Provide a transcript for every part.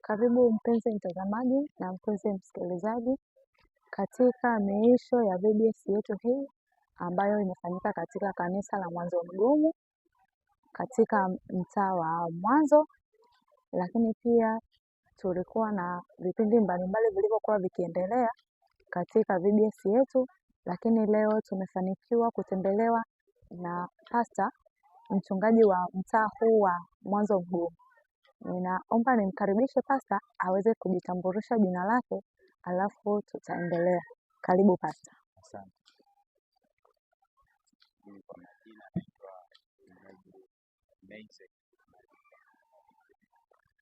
Karibu mpenzi mtazamaji na mpenzi msikilizaji katika miisho ya VBS yetu hii ambayo imefanyika katika kanisa la Mwanzo Mgumu katika mtaa wa Mwanzo, lakini pia tulikuwa na vipindi mbalimbali vilivyokuwa vikiendelea katika VBS yetu, lakini leo tumefanikiwa kutembelewa na pasta mchungaji wa mtaa huu wa Mwanzo Mgumu. Ninaomba nimkaribishe pasta aweze kujitambulisha jina lake, alafu tutaendelea. Karibu pasta. Asante. Mimi kwa majina naitwa Mchungaji Meise.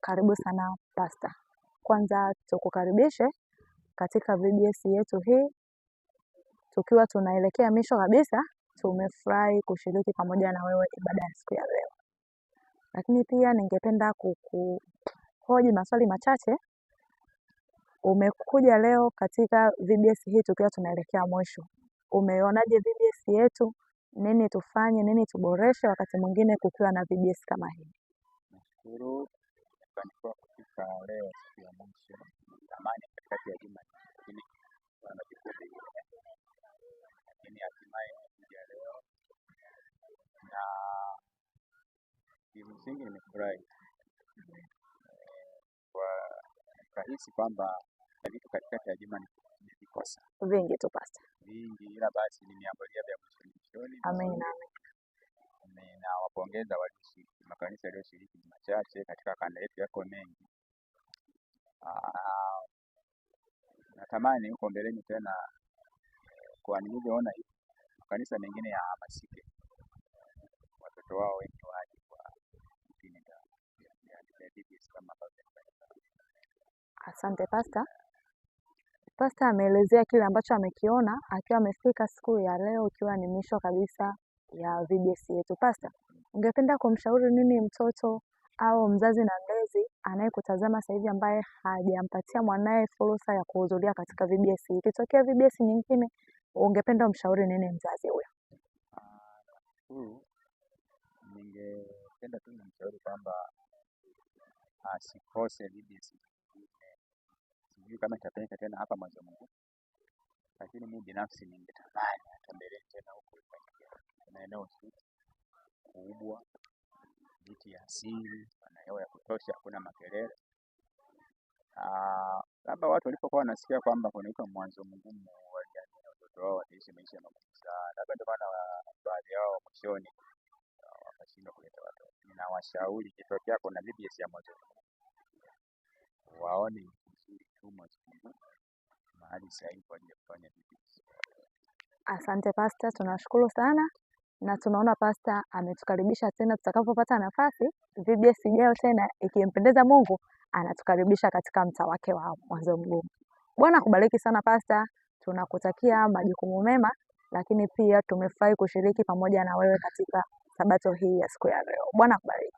Karibu sana pasta. Kwanza tukukaribishe katika VBS yetu hii, tukiwa tunaelekea mwisho kabisa. Tumefurahi kushiriki pamoja na wewe ibada ya siku ya leo, lakini pia ningependa kukuhoji maswali machache. Umekuja leo katika VBS hii tukiwa tunaelekea mwisho, umeonaje VBS yetu? Nini tufanye, nini tuboreshe wakati mwingine kukiwa na VBS kama hii? Nashukuru nimefanikiwa kufika leo siku ya mwisho. Tamani katikati ya juma, lakini kuna majukumu mengine, lakini hatimaye nimekuja leo na kimsingi nimefurahi kwa rahisi kwamba vitu katikati ya juma nimevikosa Vingi tu pasta. vingi, ila basi nimeambulia vya mwishoni mwishoni. Amina. Ninawapongeza walioshiriki, makanisa yaliyoshiriki ni machache katika kanda yetu, yako mengi. Ah, natamani huko mbeleni tena, kwa nilivyoona hivi makanisa mengine yahamasike, watoto wao wengi waje kwa vipindi vya VBS kama ambavyo vinafanyika. Asante pasta. Pasta ameelezea kile ambacho amekiona akiwa amefika siku ya leo, ikiwa ni mwisho kabisa ya VBS yetu. Pasta, ungependa kumshauri nini mtoto au mzazi na mlezi anayekutazama sasa hivi ambaye hajampatia mwanaye fursa ya kuhudhuria katika VBS? Ikitokea VBS nyingine, ungependa umshauri nini mzazi huyo? Nashukuru, ningependa tu nimshauri kwamba asikose VBS nyingine. Sijui kama itafanyika tena hapa Mwanzo Mkuu, lakini mimi binafsi ningetamani hata mbeleni tena huko ifanyike. Kuna eneo zuri kubwa, miti ya asili, pana hewa ya kutosha, hakuna makelele. Labda watu walipokuwa wanasikia kwamba kunaitwa Mwanzo Mgumu, waliamini watoto wao wataishi maisha magumu sana. Labda ndio maana baadhi yao mwishoni wakashindwa kuleta watoto. Ninawashauri ikitokea kuna VBS ya Mwanzo Mgumu, waone ni vizuri tu Mwanzo Mgumu mahali sahihi kwa ajili ya kufanya VBS. Asante pasta, tunashukuru sana na tunaona pasta ametukaribisha tena tutakapopata nafasi VBS ijayo tena, ikimpendeza Mungu, anatukaribisha katika mtaa wake wa Mwanzo Mgumu. Bwana akubariki sana pasta, tunakutakia majukumu mema, lakini pia tumefurahi kushiriki pamoja na wewe katika sabato hii ya siku ya leo. Bwana akubariki.